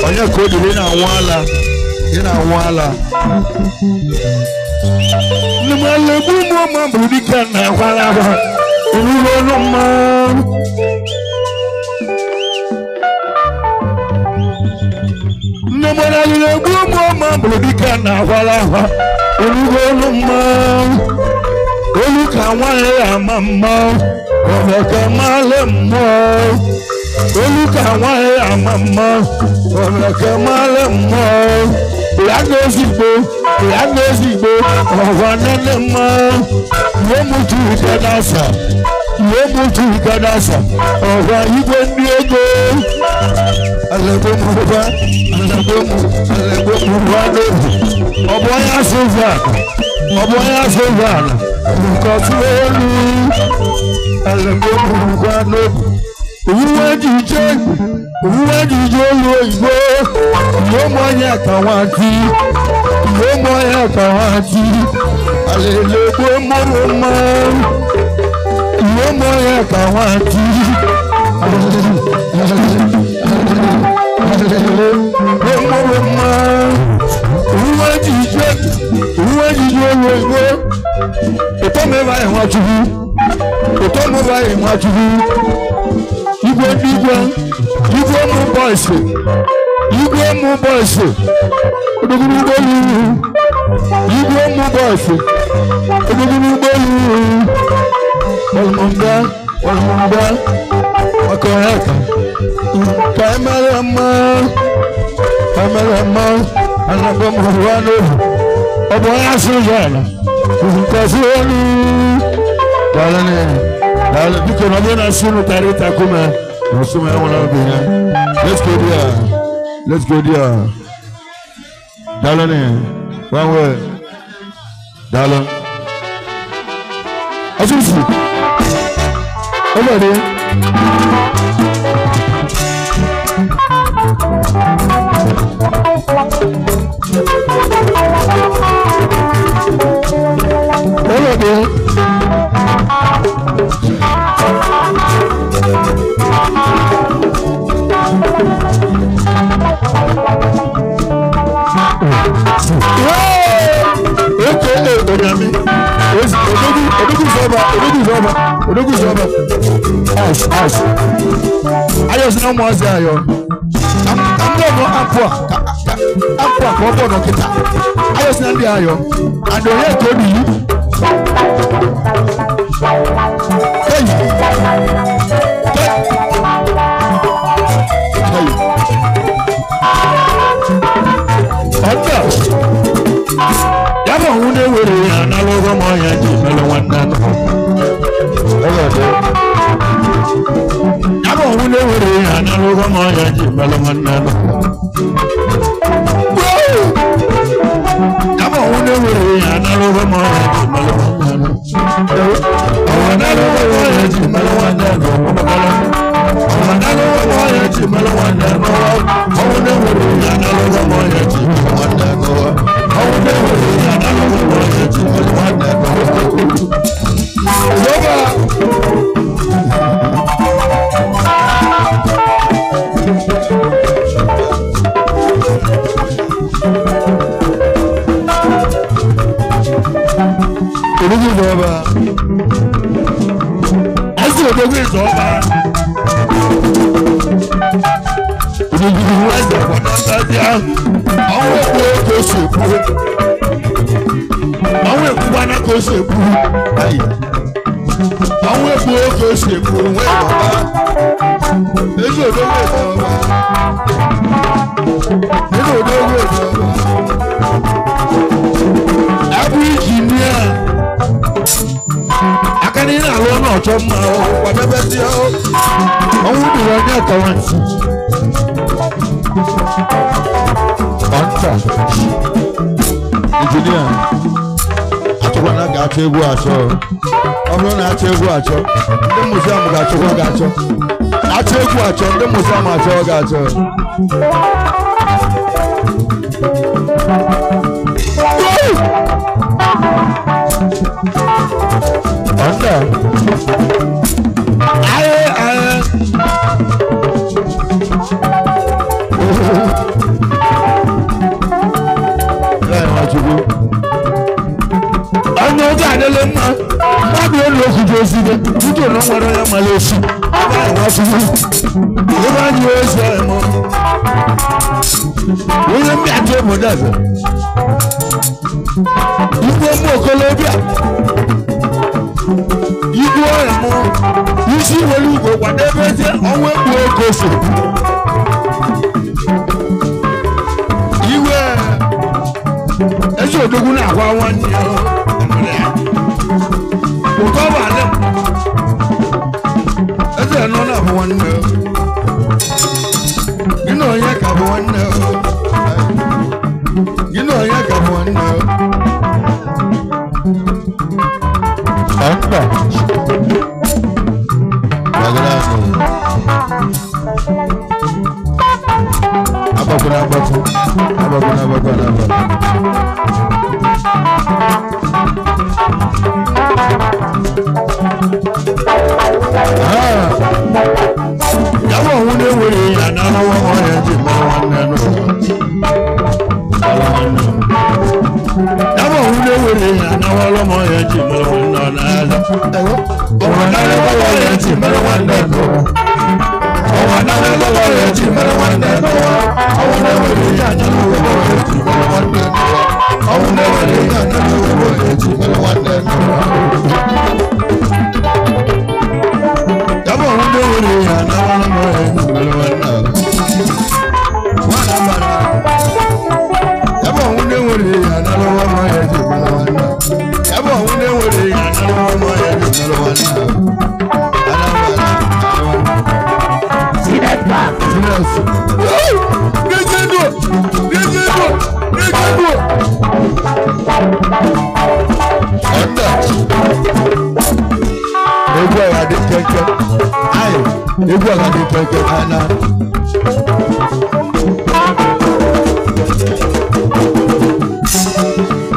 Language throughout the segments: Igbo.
Onye ka o diri na-anwụ ala, ị na-anwụ ala. Nmalegbu ụmụ ọma bụrụ dike na-akwara akwa, oruru ọnụ mmanụ. Nmalegbu ụmụ ọma bụrụ dike na-akwara akwa, oruru ọnụ mmanụ. Olu ka nwaanyị ama mma, ọmọkẹ mmalị mmụọ. Olu ka nwaanyị ama mma, ọmọkẹ mmalị mmụọ. Ya n'ezigbo, ya n'ezigbo, ọgwa nene mma. Ihe mụtu ike n'asa, ihe mụtu ike n'asa, ọgwa igwe ndị ego. Alego mụba, alego mụ, alego mụba n'obi. Ọ bụ onye asụ ụzọ ala, ọ bụ onye asụ ụzọ ala, nkọtụ olu. Alego mụba n'obi. Owuwe ejije, owuwe ejije olu oyibo. Ihe ụmụ onye ka nwa ti, ihe ụmụ onye ka nwa ti. Alele mụrụ mma, ihe ụmụ onye ka nwa ti. Alele mụrụ mma. Owuwe ejije, owuwe ejije olu oyibo. Ụtọ m ebe anyị Nwachukwu, ụtọ m ebe anyị Nwachukwu. Igwe ndị igwe, igwe ụmụ bọịsị, igwe ụmụ bọịsị, odogwu ụgbọelu, igwe ụmụ bọịsị, odogwu ụgbọelu, ọlụmọmba, ọlụmọmba, maka ọha ka, ka emere mma, ka emere mma, anagba m hụrụ n'obi, ọ bụ onye asụ ụzọ ala, nkọzi olu, daalụ n'ihi. Biko na ọ bụrụ na asị unu tara ịta kume na ọsụ m enwere obi ya. Let's go there. Let's go there. Daalụ n'ihi. One way. Daalụ. Ọsụsụ. Ọbọdị. Ọbọdị. Odogwu zọba, ice, ice. Ayọ̀ sí náà mọ̀ ọ́ sí ayọ̀. Ndị ọ̀nà apụ a, apụ a ka ọ bọ̀ dọkịta. Ayọ̀ sí náà ndị ayọ̀. And onye ka obi yi. Hey! Hey! Ọ̀dà! Ya bụ ọnwụ na-ewere ya n'alụghọ ma ọya ji mere nwanne anụ. Ya bụ ọnwụ na-ewere ya n'alụghọ ma ọya ji mere nwanne anụ. Ya bụ ọnwụ na-ewere ya n'alụghọ ma ọya ji mere nwanne anụ. Ọnwụ n'alụghọ ma ọya ji mere nwanne anụ. Ọnwụ n'alụghọ ma ọya ji mere nwanne anụ. Ọnwụ na-ewere ya n'alụghọ ma ọya ji mere nwanne anụ. Ọnwụ na-ewere ya n'alụghọ ma ọya ji mere nwanne anụ. Yoga. Odogwu zọba. Ezi odogwu zọba. Odogwu eze kwadata ọnwụ ekwu ka o si ekwu. Ọnwụ ekwukwana ka o si ekwu. Ọnwụ ekwu ka o si ekwu nwee baba. Ezi odogwu zọba. Ezi odogwu zọba. Abụ injinia. Aka na ị na-alụ ọnụ ọchọ mma kwadebe ndị ọnwụ dịrị onye akawa ntị. Ọnta. Injinia. Achọkwana ga-achọ egwu achọ. Ọ bụrụ na achọ egwu achọ, ndị museum ga-achọkwa ga-achọ. Achọ egwu achọ, ndị museum achọ ga-achọ. Ọ̀ndà. Ayé ayé. Onye oge adịla mma, mmadụ elu okwuju ezigbo, uche na nwere onye mara esi. Ebe anyị ezi eme. Onye mbịacha obodo eze. Igwe ụmụ okolobịa. Igwe ọmụ. Isi were igwe kwadebe eze ọnwa egbu ego so. Iwe ezi odogwu na-agwa nwanne ya. Ụtọ bụ ala m. Eze nọ na bụ nwanne. Gị na onye ka bụ nwanne. Gị na onye ka bụ nwanne. Ọmba. Agbakwana agbakwu. Agbakwana agbakwana agbakwana. Ya bụ onwe na-enwere ya na ahụhụ ọhịa ji mara nwanne n'ụwa. Ya bụ onwe na-enwere ya na ahụhụ ọhịa ji mara nwanne n'ala. Ọnwa na-ahụhụ ọhịa ji mara nwanne n'ụwa. Ọnwa na-ahụhụ ọhịa ji mara nwanne n'ụwa. Ọnwa na-enwere ya na ahụhụ ọhịa ji mara nwanne n'ụwa. Ọnwa na-enwere ya na ahụhụ ọhịa ji mara nwanne n'ụwa. Egwu aga dị keke ana.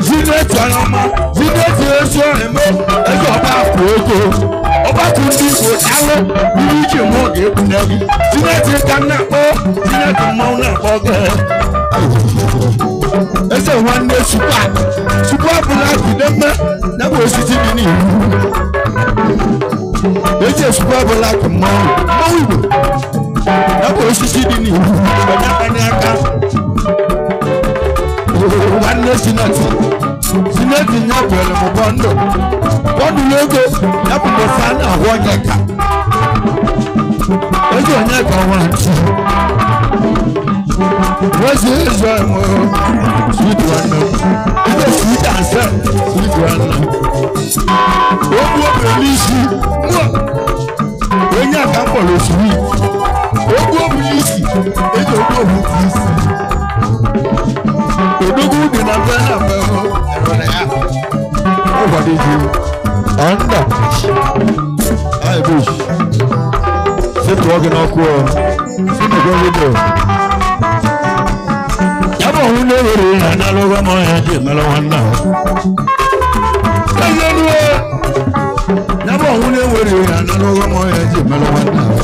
Zineti ọma, zineti ezi ọrịa ezi ọba akụ ego. Ọba akụ ndị Igbo daalụ ihe iji mụọ ga-egbu nne gị. Zineti ka m na-akpọ, zineti mmanwụ na-akpọ gị. Eze nwanne sukwa, sukwa bụla jide mme na bụ osisi dị n'ihu. Eji esukwa bụla akụ mmanwụ, mmanwụ Igbo. Ya bụ osisi dị n'ihu, onye akpanye aka. Nwanne sineti, sineti ya kwere m bọndụ. Bọndụ ego, ya bụ mbọsị a na-ahụ onye ka. Ezi onye ka nwa ntị. Wezi ezi ọmụ, sweet nwanne m. Ebe sweet and sell, sweet nwanne m. Okwu obere n'isi, mụọ. Onye aka mkpọrọ sweet. Okwu obu n'isi, eji okwu obu isi. Odogwu dị na mbe na mbe ẹ̀rọ na ya. Ọ gwara iji ọ̀ndà. Ayi bush. Sị tụọ gị n'ọkụ ọ. Sị mekwa vidio. Ya bụ ọnwụ na-ewere ya n'alụgwa ma ọhịa ji emere nwanne ahụ. Ya bụ ọnwụ na-ewere ya n'alụgwa ma ọhịa ji emere nwanne ahụ.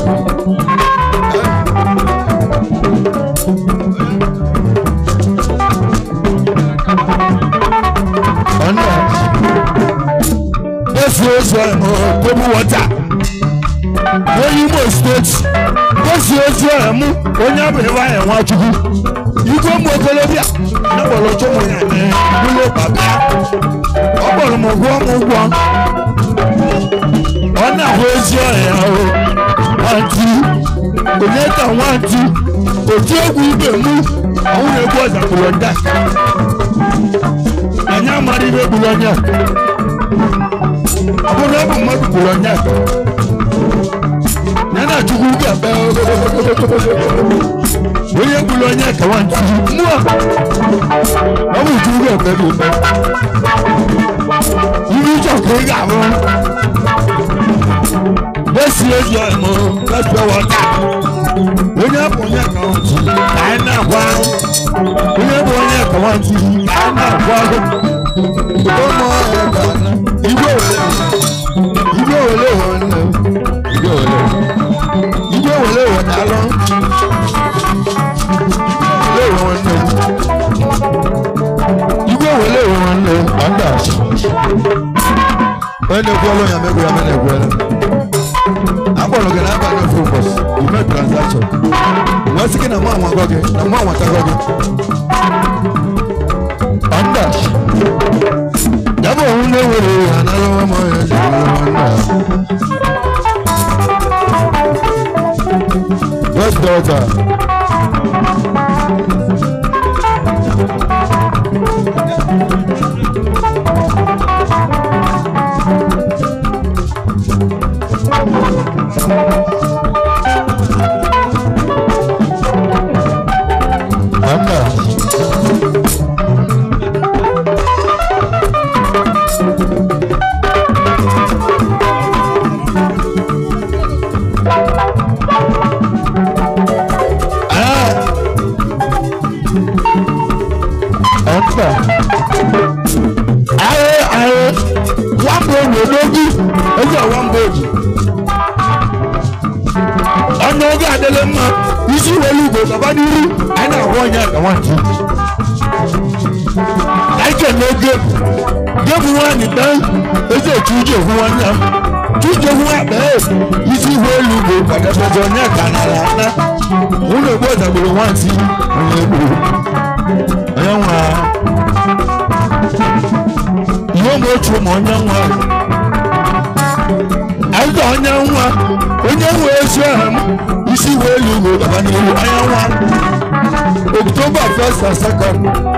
Table water. Onye Imo steeti, gosi ozi ọmụ onye abụghị nwaanyị Nwachukwu. Igwe ụmụ okolobịa na kpọrọ chọmụ ya n'ụlọ papa. Ọ kpọrọ m ụgwọ m ụgwọ. Ọ na-ahụ ezi ọhịa ahụ. Nwantị, onye ka nwantị, otu egwu ibe mụ, ọnwụ na-egwu ọza gburu ndị a. Anyị amara ibe gburu onye a. Ọ bụrụ na ọ bụ mmadụ gburu onye a. Ya na na Chukwu ga-ebe onye gburu onye ka nwantị mmụọ ọ bụ Chukwu ga-ebe gị ikpe ihe ịchọ ka ị ga-ahụ esi ezi ọmụ pure water onye bụ onye ka nwantị ka anyị na-agwa onye bụ onye ka nwantị ka anyị na-agwa igwe wele igwe wele wọdalụ igwe wele nwanne ọnda onye na-ekwuelu ya megwu ya na-ekwuelu akpọrọ gị n'abalị ofu ụbọchị ime transaction wee sị gị na mụ anwago gị na mụ anwatago gị ọnda ya bụ onwe na-ewere ya n'ala nwa ya ji nwanne. West Delta. October 1st and 2nd.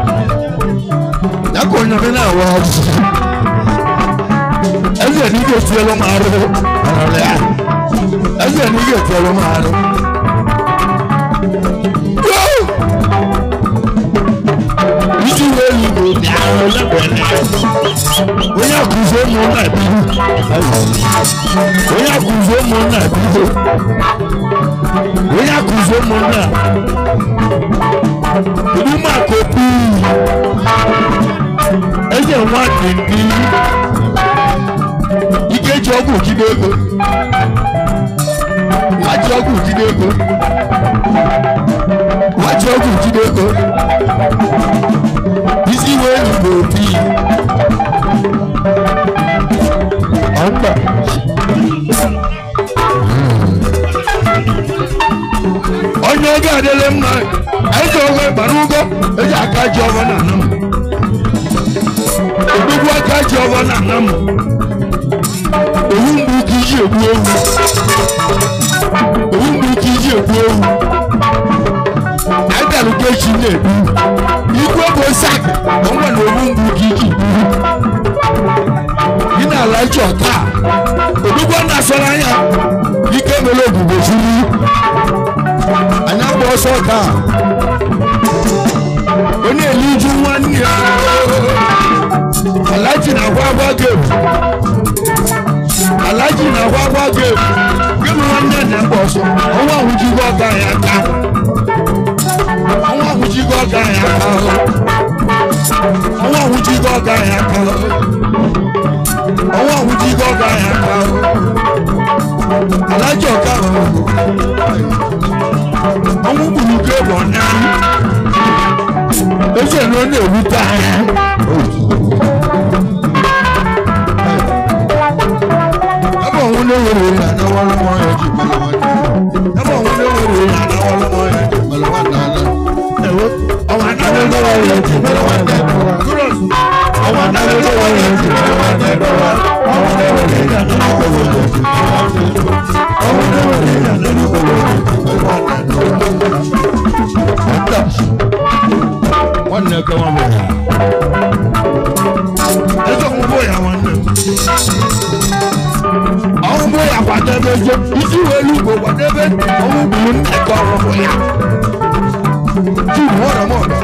Gwadebe isi welu ugbo gwadebe ọnwụ gburu nne ka ọrụrụ ya. Chief ọrọ m ọdọ.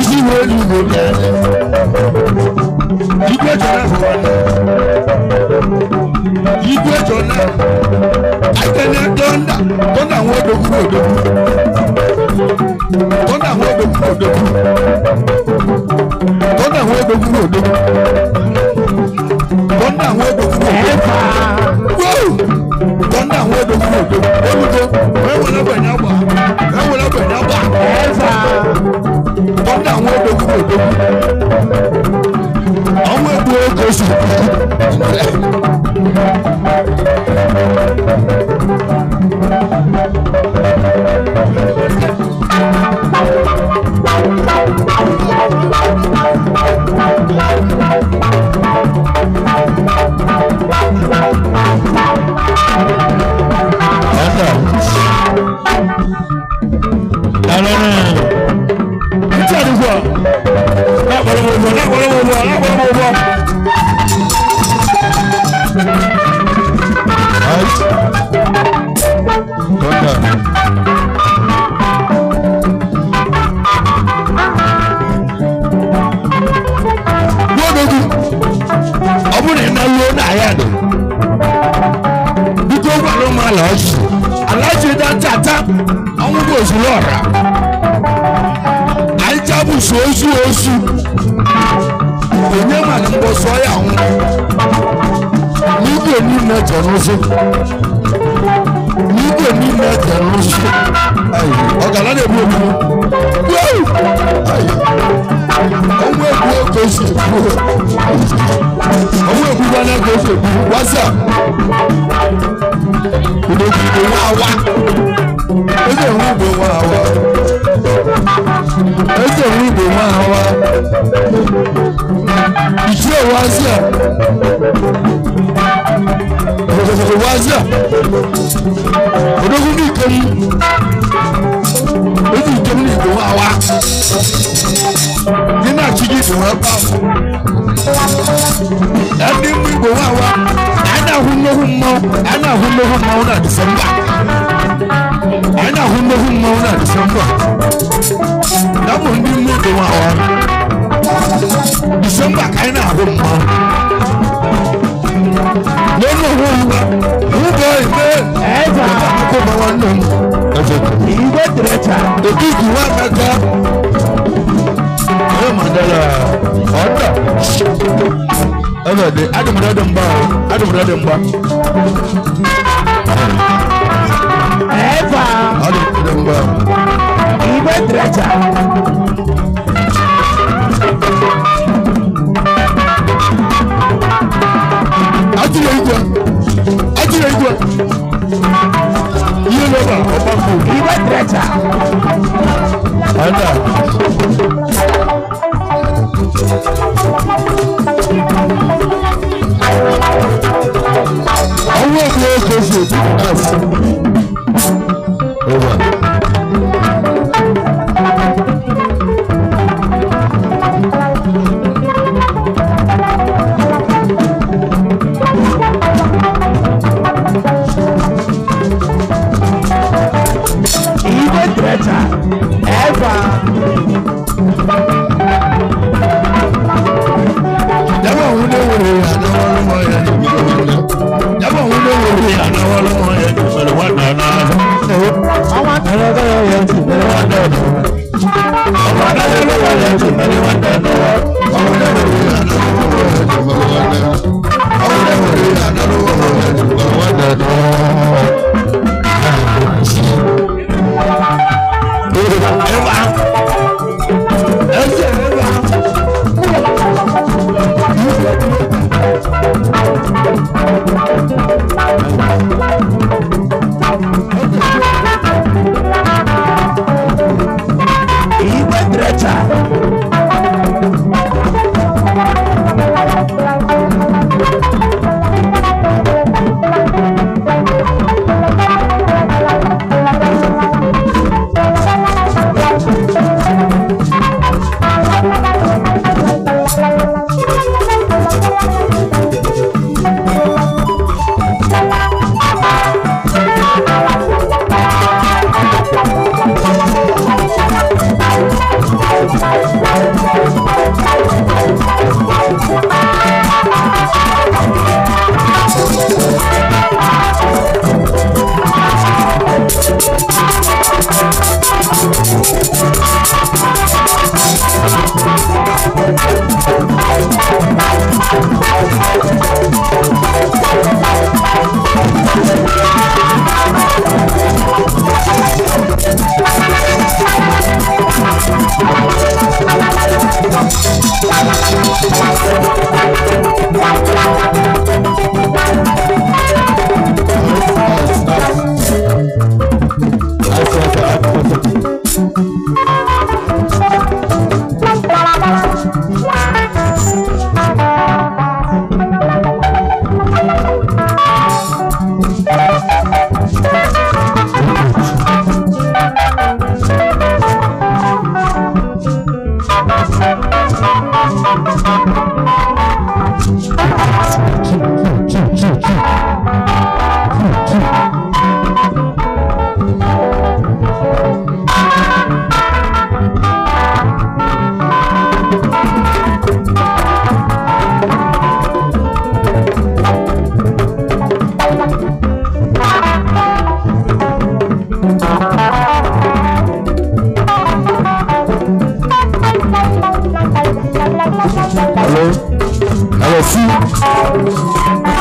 Isi welu ugbo bịa. Igwe jọrọ afọ nwanne. Igwe jọrọ akene tọ́ndà tọ́ndà àwọn odòkú odòkú. Tọ́ndà àwọn odòkú odòkú. Tọ́ndà àwọn odòkú odòkú. Tọ́ndà àwọn odòkú odòkú. Tọ́ndà àwọn odòkú odòkú. Olùkọ́ ẹ̀wọ̀n lọ́gbẹ̀ẹ́ ní àgbà. Ẹ̀wọ̀n lọ́gbẹ̀ẹ́ ní àgbà. Tọ́ndà àwọn odòkú odòkú. Àwọn ègbò oge oṣù.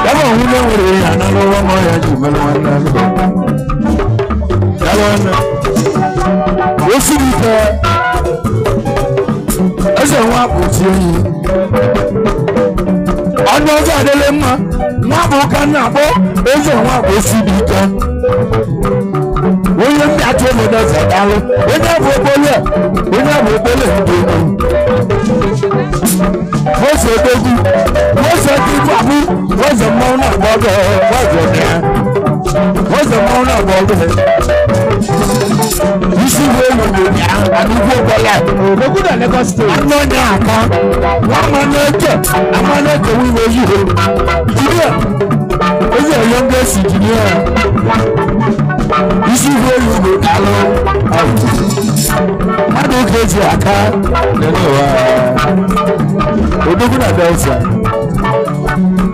Ebe ọhụrụ enwere ya na n'ụlọ ma ya ji mere nwanne ya nwanne. Osi ike eze nwa bụ ti enyi. Ọnụ ọjọọ adịla mma nwa bụ ụka na-akpọ eze nwa bụ osi ike. Onye mmịatụ obodo eze daalụ onye bụ okpole onye bụ okpole ndị elu. Mose odogwu Mose dịkwa abụ Mose mmanwụ na-agba ọgọ Mose ọdịya Mose mmanwụ na-agba ọgọ isi bụ elu bụ ya anụgwu ọbọla Odogwu na Lagos State. Anụ onye aka nwa ama na-eke ama na-eke wiwe yihe jiria ezi ọyọ ndị esi jiria isi bụ elu bụ alụ mmadụ ka eji aka nene ụwa Odogwu na Delta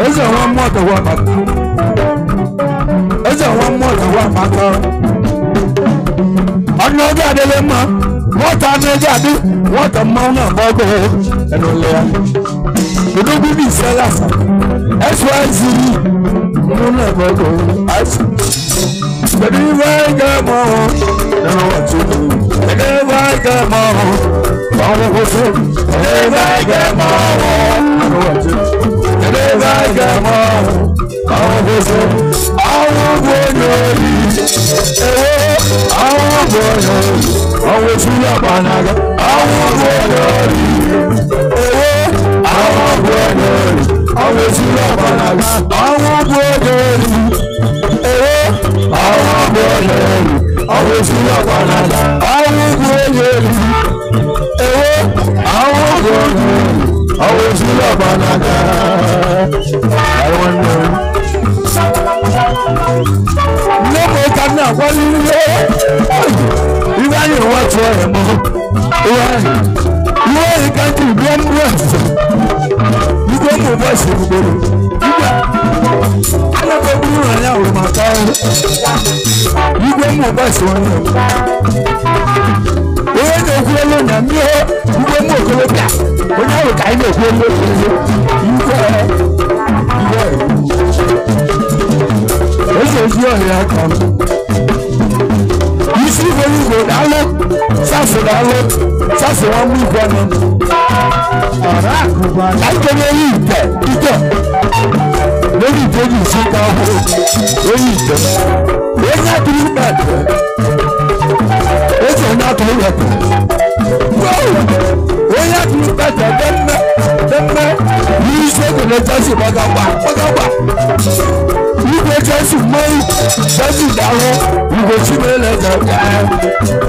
eze nwa mmụọ tọwa akpata eze nwa mmụọ tọwa akpata ọnụ ọjọọ adịla mma nwata anụ ego adị nwata mmanwụ na-agba ọgụ ẹnu ya Odogwu bụ ise lasa SYZ mmanwụ na-agba ọgụ asị kedu ife anyị ga-eme ọhụ nínú ọtún kedu ife anyị ga-eme ọhụ ọnwụ kwụsị kedu ife anyị ga-eme ọhụ nínú ọtún kedu ife anyị ga-eme ọhụ ọnwụ kwụsị ọnwụ bụ onye oyi ewo ọnwụ bụ onye oyi ọnwụ churu agbanaga ọnwụ bụ onye oyi ewo ọnwụ bụ onye oyi ọnwụ churu agbanaga ọnwụ bụ onye oyi ewo ọnwụ bụ onye oyi ọnwụ churu agbanaga ọnwụ bụ onye oyi ewo ọnwụ bụ onye oyi ọnwụ churu agbanaga. Nne m ka m na-akwali ihe ibe anyị nwa tụọ ya mụ ihe anyị ihe anyị ka ndị bịa mbụ ọzọ igwe ụmụ ụbọchị ugboro igwe ana m egburu na ya hụrụ maka ọrụ igwe ụmụ ụbọchị nwanne m onye na-ekwu elu na mmiri igwe ụmụ okorobịa onye ahụ ka anyị na-ekwu elu igwe igwe eze ezi ọhịa aka m isi igwe igwe daalụ sasị daalụ sasị nwa mụ igwe nọ Ọ̀rá àkùbà. Ka anyị kenye onye ite ite n'oge ite eji isi ka ọhụrụ onye ite onye atụrụ ikpe eze onye atụrụ ikpe onye atụrụ ikpe demme demme n'isi ekele jesi gbagagba gbagagba igwe jesi mmanwụ jesi daalụ igwe chimerele eze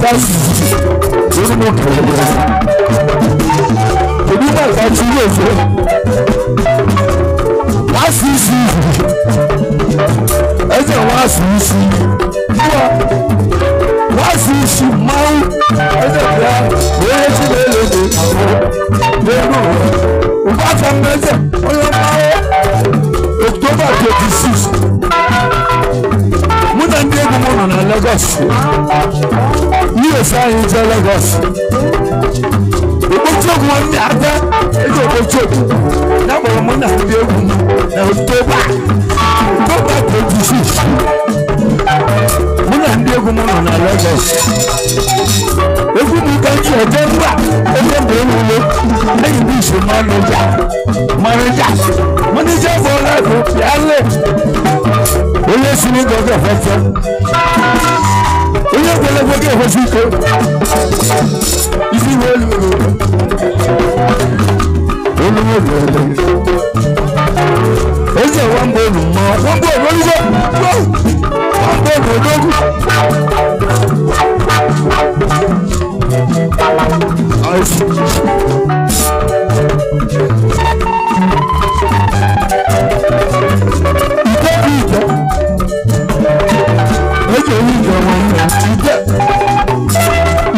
jesi onye kelele kedu maka chiri efe nwasị isi eze nwasị isi nwasị isi mmanwụ eze bịa onye chimerele eze ahụ n'elu ụwa ụbaka mmeze onye mmanwụ October 26 mụ na ndị egwu m nọ na Lagos US anyị jee Lagos okpochi ogwu nwanne ada eji okpochi ogwu ya kpọrọ mụ na ndị egwu m na October 26 mụ na ndị egwu m nọ na Lagos egwu m ka ji eje mba ebe mgbe ewulo enyi m isi manịja manịja manịja bụọla ego bịale onye si n'ịga ọga efefe onye kwere ekwe ga efesi ike isi iwe elu olu olu olu eze nwamba olu mmụọ nwamba olu olugo nwamba olu odogwu ite bụ ite eji ewu ite nwanne ite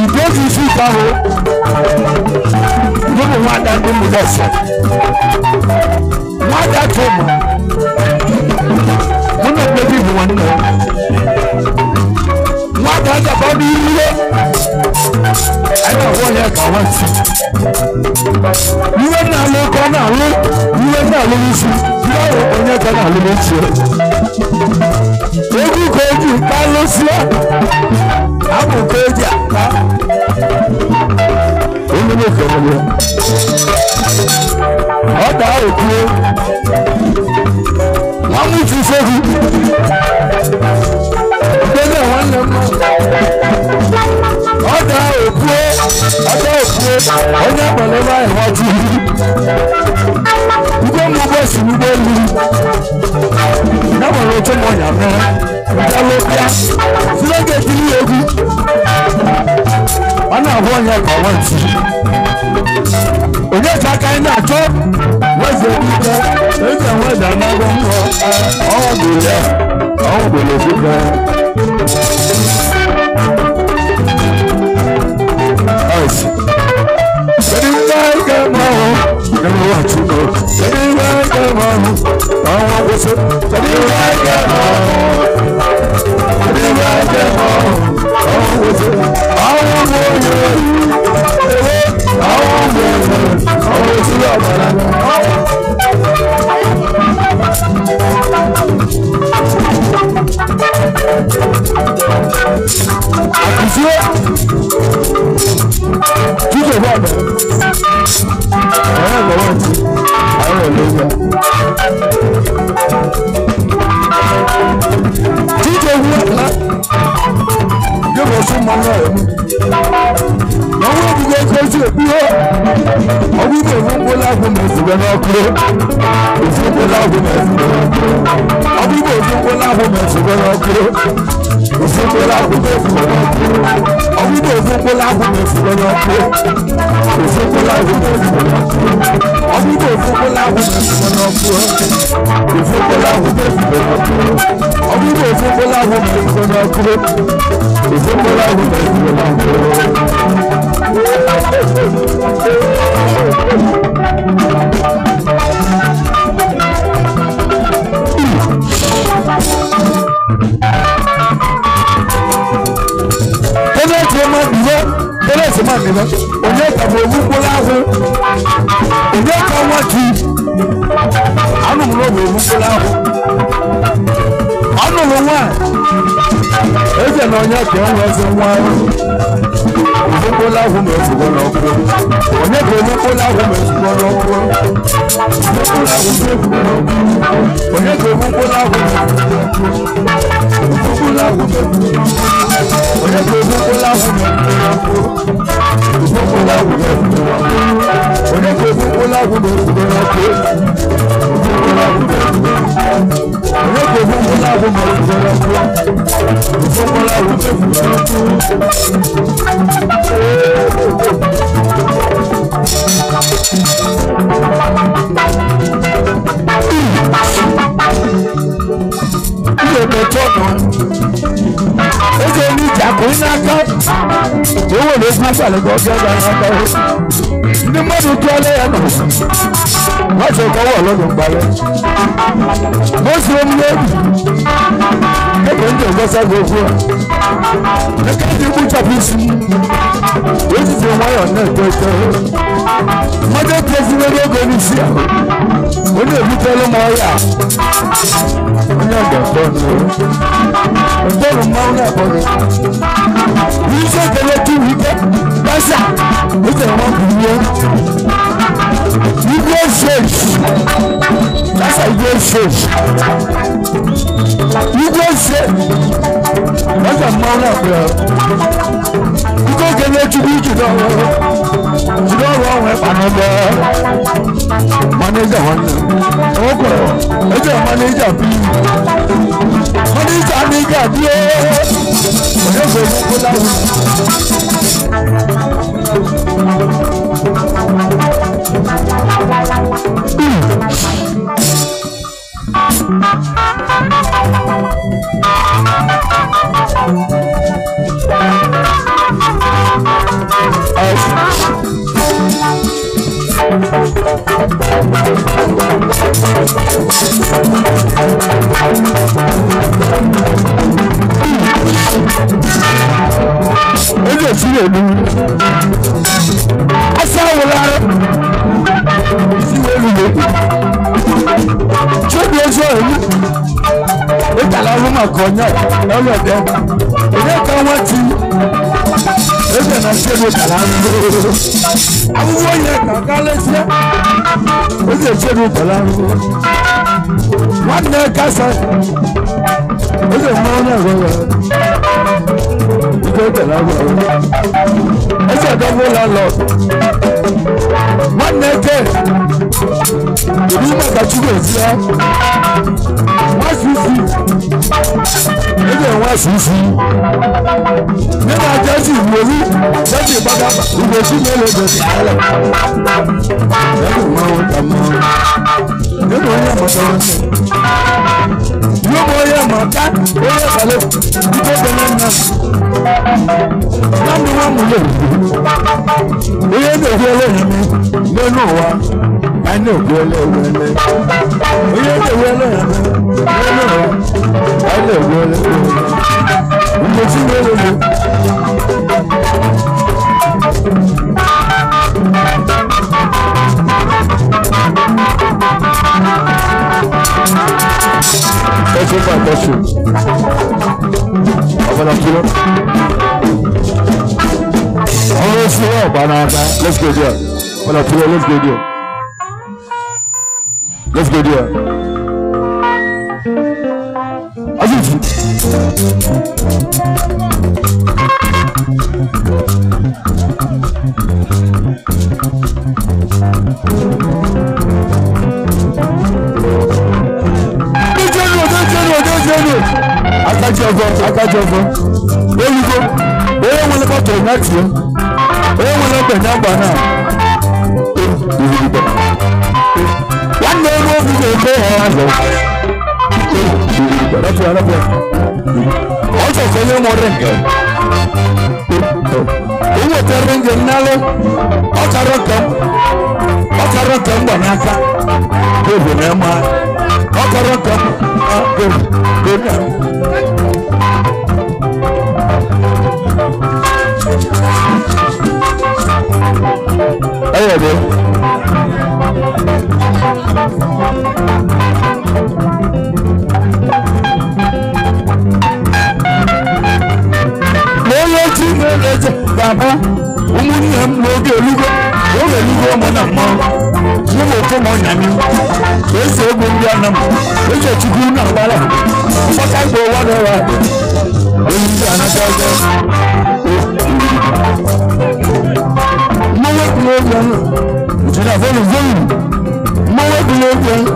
ite eji isi ite ahụ ndị bụ nwada ndị mụta ese nwada tụma mụ na mmebi bụ nwanne nwada gaba n'ihe anyị na-agwọ ya ka nwantị iwe na-alụ ka ọ na-alụ iwe na-alụ n'isi Onye ka na-alụ n'echi egwu ka eji kalụsịa abụ ka eji aka onye na-ekele ọ daa okwuo nwa m ji ifegwu ndebe nwanne m ọ daa okwuo ọ daa okwuo onye akpọrọ ebe ahụ nwa ji ugbo m ugbo si n'ụgbọelu ya nwere oche m ọnya mere bịalụbịa site ga-etiri ya egwu ọ na-ahụ onye ka ọnwa ntị onye ka aka anyị na-achọ weze ike eze nweze anaghị mmụọ ọnwụ gburu ya ọnwụ gburu ebuka. Kedu ihe anyị ga-eme ọhụ kedu ihe anyị ga-eme ọhụ ka ọnwa kwụsị kedu ihe anyị ga-eme ọhụ kedu ihe anyị ga-eme ọhụ ka ọnwa kwụsị ọnwụ bụ onye ewe ọnwụ bụ onye ọnwụ siri ọbara. Akụzie jíjẹ bá bẹ ọ̀rẹ́ lọ́wọ́ ti àwọn olóyè jíjẹ wúlò yóò bọ̀ sún mọ́ náà ẹ̀mú lọ́wọ́ ìdíje kọ́sí òbí hó ọdún tó fún kólágùn mẹ́sìlẹ̀ náà kúrò òfin kólágùn mẹ́sìlẹ̀ náà kúrò ọdún tó fún kólágùn mẹ́sìlẹ̀ náà kúrò òfin kólágùn mẹ́sìlẹ̀ náà kúrò ọdún tó fún kólágùn mẹ́sìlẹ̀ náà kúrò òfin kólágùn mẹ́sìlẹ̀ náà kúrò ọdún tó fún kólágùn mẹ́sìlẹ̀ náà kúrò òfin kólágùn mẹ́sìlẹ̀ náà kúrò ọdún tó fún kólágùn mẹ́sìlẹ̀ náà kúrò òfin kólágùn mẹ́sìlẹ̀ náà kúrò. Onye ka bụ ogbu mkpụrụ ahụ onye ka nwa ji anụrụ bụ ogbu mkpụrụ ahụ ọnụrụ nwaanyị eze na onye ka enwe eze nwa ahụ ogbu mkpụrụ ahụ ma ezigbo n'ọkụ onye ka ogbu mkpụrụ ahụ ma ezigbo n'ọkụ onye ka ogbu mkpụrụ ahụ mkpụrụ ahụ onye ka ogbu mkpụrụ ahụ onye ka ogbu mkpụrụ ahụ na-ezigbo n'ọkụ onye ka ogbu mkpụrụ ahụ na-ezigbo n'ọkụ mkpụrụ ahụ na-ezigbo n'ọkụ. Ihe mmechi ọnụ eze n'ije akụ n'aka o nwere egwu abalị ka ọ bịa ga n'aka ndị mmadụ tụọla ya nọ nwata ka ọwa ọlọdụ mgbalị mosiri m n'obi ebe ndị ọgbasa gị okwu a eke ndị mkpuchapụ isi m ejiji nwayọọ na-eto eto mmadụ etezimere ego n'isi ahụ onye ebutela m ọrịa onye ga-akpọ ntọrọ mmanwụ na-akpọ gị isi ekele tu ike gbasa eze nwa bụ ihe igwe seji gbasa igwe seji igwe seji gbasa mmanwụ na-akpọ ya ike okele chukwu ijide ọrụ jide ọrụ ọnwa ịkpa n'ụgbọ maneja nwanne m okoro eje maneja bi maneja anaghị adị onye bụ egbukpụla. Eze siri elu asa wụlara isi welu n'ekwu Ezi oyi ịtala ọrụ maka onye ọlọdẹ onye ka nwa ti eze na chedo tala ahụhụ ahụhụ onye ka kalesịa eze chedo tala ahụhụ nwanne kasa eze mmanwụ na-agwa ya ike tala ahụhụ eze dọbụ landlord nwanne ke kedu maka Chukwu ezi ya nwa sisi eze nwa sisi nígbà jẹ́sì ìwòrí jẹ́sì ìbága ìwòsí mélòó jẹ́sì àlọ́ jẹ́sì máa ń ta mọ́ nínú oyè àmọ́tọ́ wọn sí yóò mọ oyè àmọ́ká oyè àbálẹ̀ ìdíkọ́ bẹ̀rẹ̀ náà láti wọ́n mú lè oyè ní òbí ẹlẹ́yìn mi nínú wa ká ní òbí ẹlẹ́yìn mi oyè ní òbí ẹlẹ́yìn mi nínú wa ká ní òbí ẹlẹ́yìn mi ìgbésí mélòó ni. Thank you for attention. Let's go there. Let's go there. Let's go there. Aziz. Akajọfọ olùkọ onye nwere bọtụlụ na tie onye nwere ogbe na mgba na nwanne ebe obi ga-eme ha azụ ọchọ ka onye mụrụ nke o wetara nke nnalụ ọkara nke mgba n'aka bụ na mma ọkara nke mgba. Ayọ̀dẹ̀. Onye tí na-eje ga-abụ ụmụnne m n'oge elugo oge elugo mụ na mmanwụ mụ otu m ọnya m eze egwu ndị anam eze Chukwu na-agbara mgbaka igbo ụwa na-ewe onye ndị anata ọzọ mmanwụ ekwuru oge ọnụ jiri volu volu mmanwụ ekwuru oge ọnụ.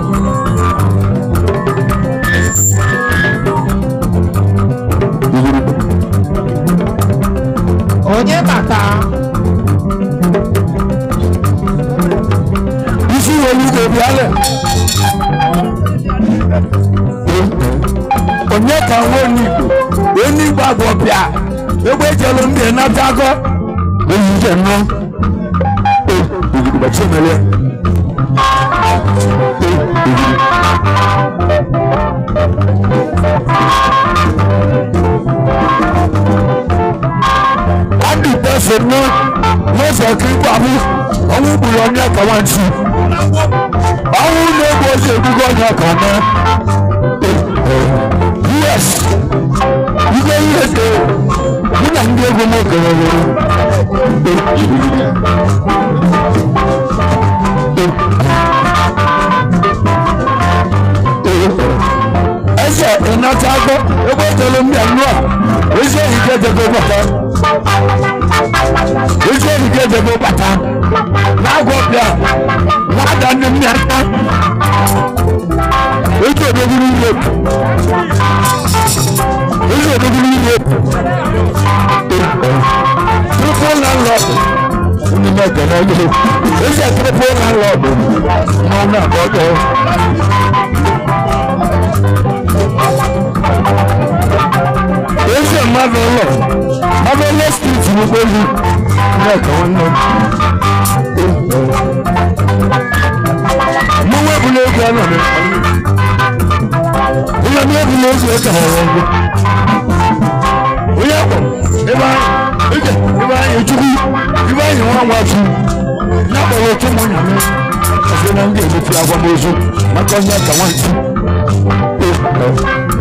Onye bata isi welu ugo bịalẹ onye ka nwa onye Igbo onye Igbo abụọ bịa egbe ejelu ndị nata agọ eyi nje nnọọ Chimele. Adi person no no for kí pamu ọwọ́ gbùrọ̀ ní ẹ̀ka wá ntí ọwọ́ ní egbò oṣù egbúgbọ́ ní ọkà náà US igwe USA mụ na ndị egwu m kere. Eze ịnata agụ ebe otelu mbịa nnụa ezi ehike ejego bata ezi ehike ejego bata na-agwọ bịa nwada ndị mmịa aka ezi odogburu ihe ezi odogburu ihe triple landlord ndị na-ekene ọjọọ ezi triple landlord n'ọnụ abụọ. Eze mmadụ ụlọ mmadụ ụlọ steeti n'ụgbọelu nneka nwanne m mmanwụ ebula ego anọ na onye m ebula ego eke họrọ ngụ onye akpọ ebe anyị ebe anyị chukwu ebe anyị nwa nwa chi ya kpọrọ otu m nya m ọsị na ndị emefi akwamozu maka onye ka nwanchi.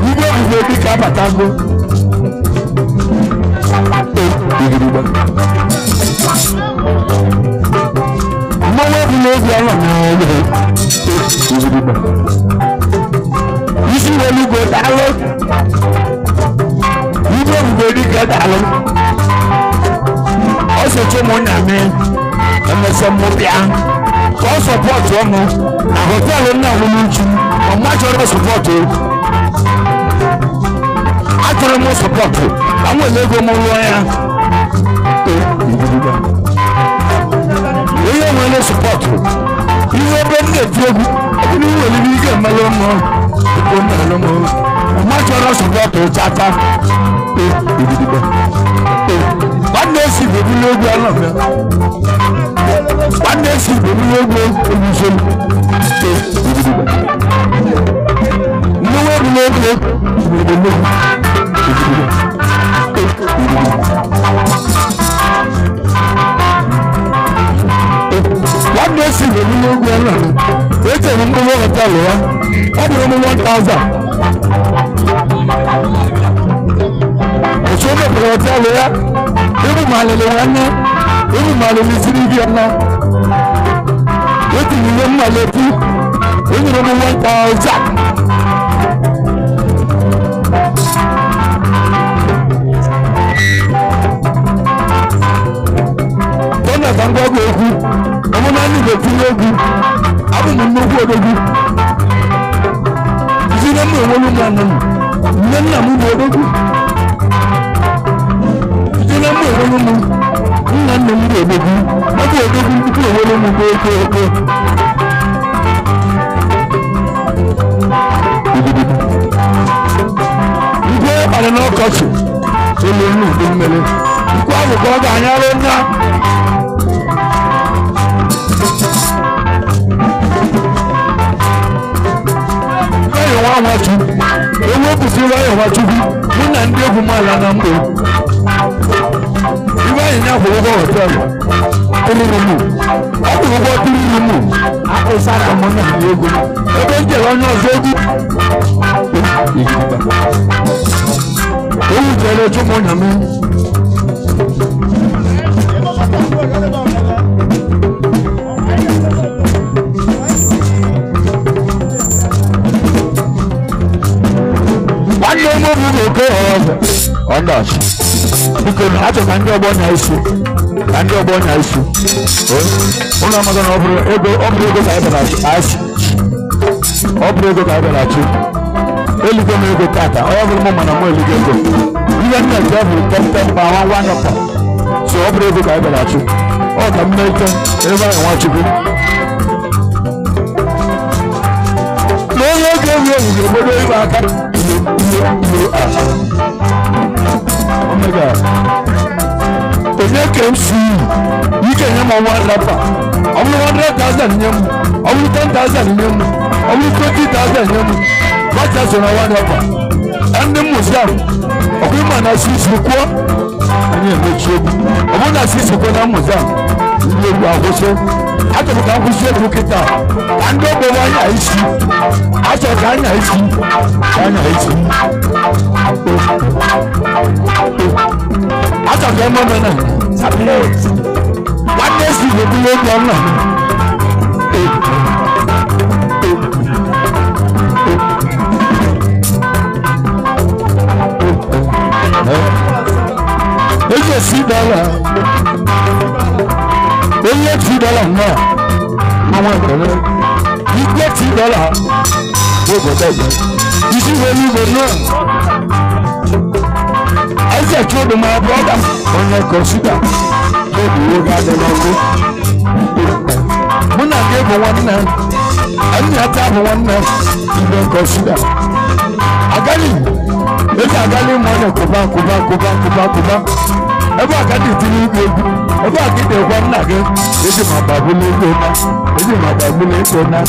Igwe ebube dike abatago. Mmanwụ ebule obi ọrụ n'ọrụ. Isi welugo daalụ. Igwe ebube dike daalụ. Ọ sị mụ na mi emesịa mụ bịa ka ọ sọpọtụ ọmụ na họteelụ nna m n'uchu. Ọmụ achọrọ sọpọtụ, achọrọ m sọpọtụ ka m were ego m rụọ ya. Onye nwere sọpọtụ ihe ebe m na-eti egwu ọ bụrụ iwere ike mmelụ mụ iko mmelụ m. Ọmụ achọrọ sọpọtụ chata. Nwanne esi bụ ebulu egwu anọbịa. Nwanne esi bụ ebulu egwu ebusolu. Mmanwụ ebulu egwu ebulu. Nwanne esi bụ ebulu egwu anọbịa. Echere mkpụrụ họtelụ ya. Ọ bụrụ m 1000. Otu o mepere họtelụ ya. Ibu malele nwanne, ibu malele siri gị ọna. Etinyere ihe mmalekwu, enyere m 1000. Tọ́nà ka m gwa gị okwu, ọmụ na ndị ga-etinye egwu, abụ m nnukwu odogwu. Isi na m enwelu m anọ m, nne nna m bụ odogwu. Nna nna m bụ odogwu, ọ bụ odogwu nnukwu enwere m bụ oke oke. Igwe kpara n'ọkọchị elu nnu udu mmiri, nkwu ahụ ka ọ ga-anyarụ nna. Nwayọ nwa ewepụsị nwayọ Nwachukwu, mụ na ndị egwu m ala na mgbe. Ibe anyị na-akwụ ụgwọ họteelụ tụrụrụ mụ, ọ kwụrụ ụgwọ tụrụrụ mụ, akpụsara m na egwu ebe m jere onye ọzọ egwu. Ewu jere ochu m nya m. Nwanne m bụ oke ọzọ ọndọchị. Biko achọ ka ndị ọgbọ nya isi, ka ndị ọgbọ nya isi. Ụlọ amaghị na ọ bụrụ ego, ọ bụrụ ego ka anyị bịara achị. Ọ bụrụ ego ka anyị bịara achị. Eligo m ego tata, ọ bụrụ m mana mụ eligo ego. Ihe m na-eche bụ ten ba one one up. So ọ bụrụ ego ka anyị bịara achị. Ọ ka m mee ike ebe anyị Nwachukwu. Na onye ego ewu ewu ga-egbodo ibe aka. Ihe ihe a. Omega. Onye ka m si ike nye m one rapper. Ọ bụrụ 100,000 nye m, ọ bụrụ 10,000 nye m, ọ bụrụ 20,000 nye m. Gbacha so na one rapper. Ndị museum, ọkwa ịma na sisi kwuo, anyị emechi egwu. Ọ bụrụ na sisi kwuo na museum, ndị egwu akwụsị. Achọrọ ka m kwụsị egwu kịta, ka ndị ogbe anya isi. Achọrọ ka anya isi, ka anya isi. Achọrọ ka eme omenala. Nwanne esi bụ ebulu egwu ọnụ. Eji esi dọla, onye ti dọla nnọọ, mmanwụ ekele. Igwe ti dọla, obodo egbe. Isi welu igwe nnọọ. Eze Chiodu my brother, onye kọnsida, Chiodu oge adị n'ọkụ. Mụ na gị bụ nwanne, anyị ata bụ nwanne, igwe kọnsida. Agali, eji agali mụ onye kụba kụba kụba kụba kụba. Ebe a ka dị tinye igwe egwu, ebe a ka ị na-ekwe nna gị, eji m agbabulu ego na, eji m agbabulu ego na,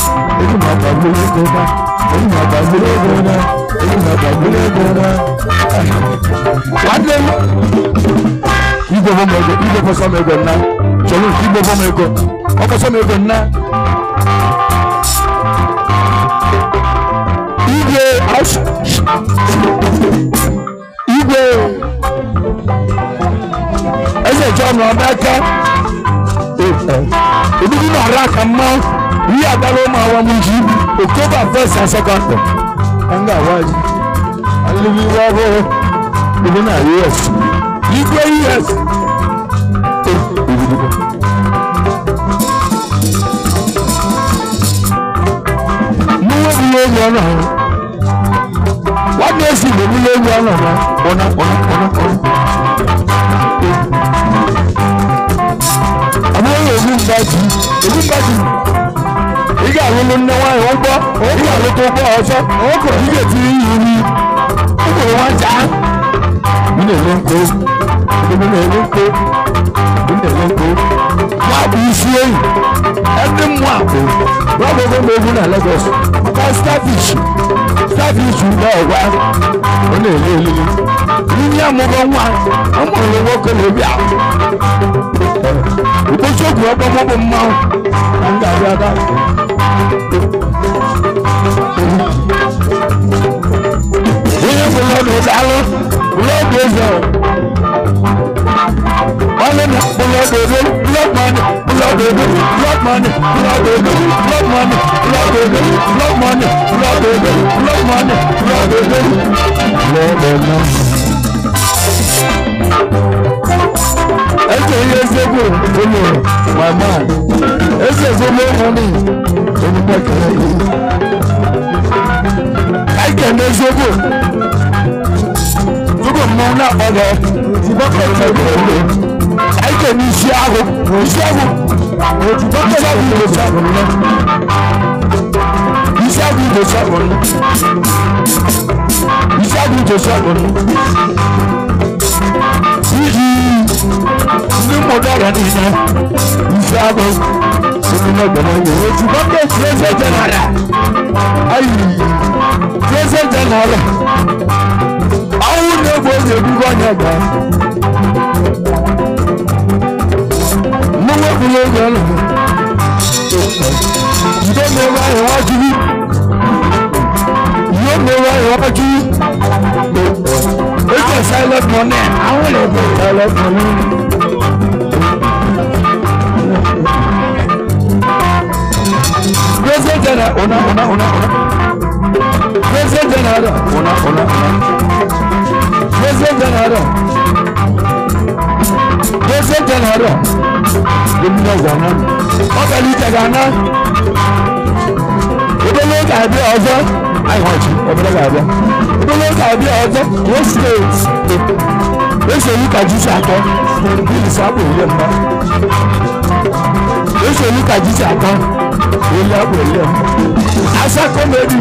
eji m agbabulu ego na, eji m agbabulu ego na, eji m agbabulu ego na. Nwanne m, igwe bụ m ego, igwe fọsọ m ego nna, chọrọ nke igwe bụ m ego, ọ fọsọ m ego nna. Igwe asụ. Odogwu na-ara aka mmanwụ ihe abịala ụmụ awamji October 1st and 2nd. Ka m ga-awa ji. Alụghị iwe ọhụrụ dị na US. Igwe US. Mụnwa bụ ihe egwu ọnụ ọhụrụ. Nwanne esi bụ ihe egwu ọnụ ọhụrụ. Ọna ọna ọna ọna. Abụghị egwu mba ji. Egwu mba ji. Ị ga-alụlụ nne nwaanyị ụgbọ. Ị ga-alụta ụgbọ ọzọ. Ị ga-etinye ihe nri. Ụgbọrọ nwa jaa. M na-ele nkụ. M na-ele nkụ. M na-ele nkụ. Nwa bụ isi enyi. Ndị mmụọ akwụ. Nwa bụ ego egwu na Lagos. Maka starfish. Starfish ụgbọ ọgwa. Ọ na-ele elili. Nne amụgo nwa. Ọ mụrụ nwoke na obi ahụ. Ụbọchị okwu ọgbọmọ bụ mmanwụ. Ka m ga-abịa taa. Onye bụ lọdụ daalụ lọdụ eze ọlụ na lọdụ ebe blood money lọdụ ebe blood money lọdụ ebe blood money lọdụ ebe blood money lọdụ ebe blood money lọdụ ebe lọdụ na. Eze ihe ezegbo onye my man eze ezegbo money onye mekere ihe. Ike n'eziokwu tupu mmanwụ na-akpọ gị ike n'isi ahụ isi ahụ isi ahụ igosi ahụ nne isi ahụ igosi ahụ nne isi ahụ igosi ahụ nne iji ndị mmụta ọrịa niile isi ahụ omume gbọrọ ya otu bọkeeti eze jenara ayi eze jenara ọnwụ na-egbu oge ebugo onye gba mụ wepụrụ oge ọlụ jide mewe ahụ wajiri ihe mewe ahụ wajiri eji silent money ahụ na-egbu silent money. President General, ona ona ona ona. President General, ona ona ona. President General. President General. Gómìnà Gánà. Ọ̀gá ní ìjà Gánà. Obele ga-abịa ọzọ. Anyị họchi, obele ga-abịa. Obele ga-abịa ọzọ. Wo steeti. Esi ka ji si atọ. Bílí sábò ilé mma. Esi ka ji si atọ. Ilé àpò ilé mma. Asa kọmedi.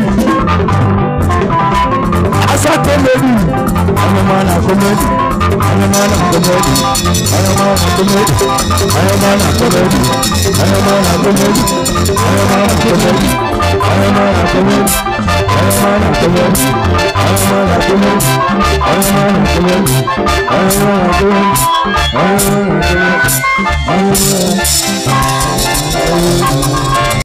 Asa kọmedi. Anụmanụ kọmedi. Anụmanụ kọmedi. Anụmanụ kọmedi. Anụmanụ kọmedi. Anụmanụ kọmedi. Anụmanụ kọmedi. Anụmanụ kọmedi. Anụmanụ kọmedi. Anụmanụ kọmedi. Anụmanụ kọmedi. Anụmanụ kọmedi. Anụmanụ kọmedi. Anụmanụ.